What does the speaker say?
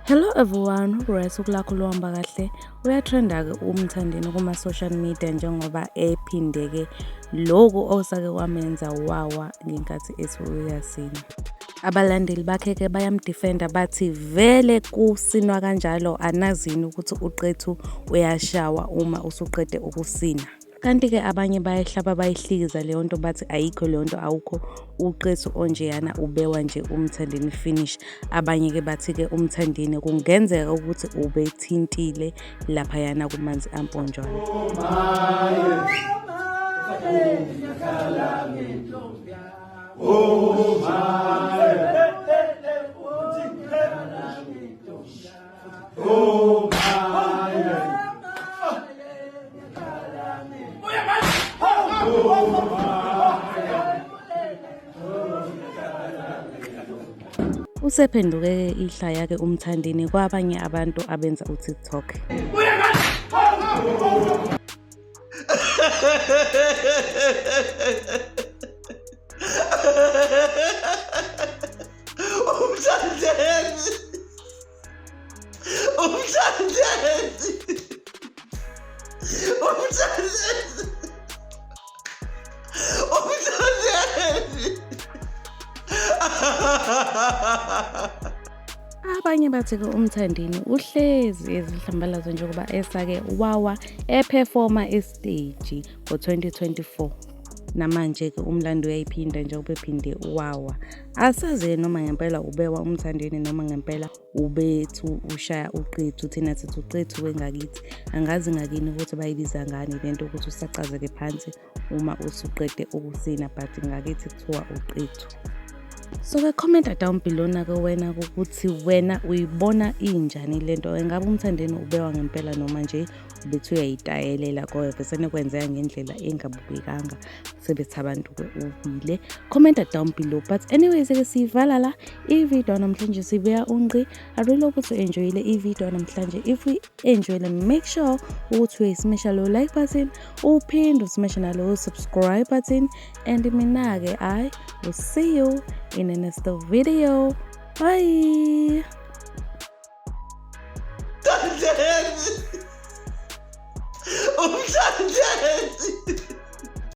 Hello everyone, right ukulakho luhamba kahle. Uyatrenda-ke uMthandeni kuma-social media njengoba ephinde-ke loku osake kwamenza wawa ngenkathi ethi uyasina. Abalandeli bakhe-ke bayamdifenda bathi vele kusinwa kanjalo anazini ukuthi uQethu uyashawa uma usuqede ukusina. Kanti-ke abanye bayayihlaba bayihlikiza leyo nto bathi ayikho leyo nto awukho uQethu onjeyana ubewa nje uMthandeni finish. Abanye-ke bathi-ke uMthandeni kungenzeka ukuthi ubethintile laphayana kumanzi amponjwana. Usephenduke ihlaya-ke uMthandeni kwabanye abantu abenza uTikTok. Umthandeni! Umthandeni! Umthandeni! Umthandeni! Abanye bathi-ke uMthandeni uhlezi ezihlambalazo njengoba esake wawa ephefoma esiteji ngo-2024. Namanje-ke umlando uyayiphinda njengoba ephinde wawa. Asazi-ke noma ngempela ubewa uMthandeni noma ngempela ubethu ushaya uqethu thina sithi uqethu wengakithi angazi ngakini ukuthi bayibiza ngani lento ukuthi usacazeke phansi uma usuqede ukusina but ngakithi kuthiwa uqethu. So-ke commenta down below nake wena ukuthi wena uyibona injani lento engabe uMthandeni ubewa ngempela noma nje ubethi uyayitayelela kodwa bese kwenzeka ngendlela engabukekanga sebethi abantu-ke uwile. Commenta down below. But anyways ke siyivala la i-video namhlanje sibuya ungqi. I really hope ukuthi u-enjoyile i-video namhlanje. If we enjoyile, make sure ukuthi uyayismasha lo like button, uphinde usmashe nalo subscribe button, and mina-ke I will see you in the next video. Bye. Umthandeni! Umthandeni!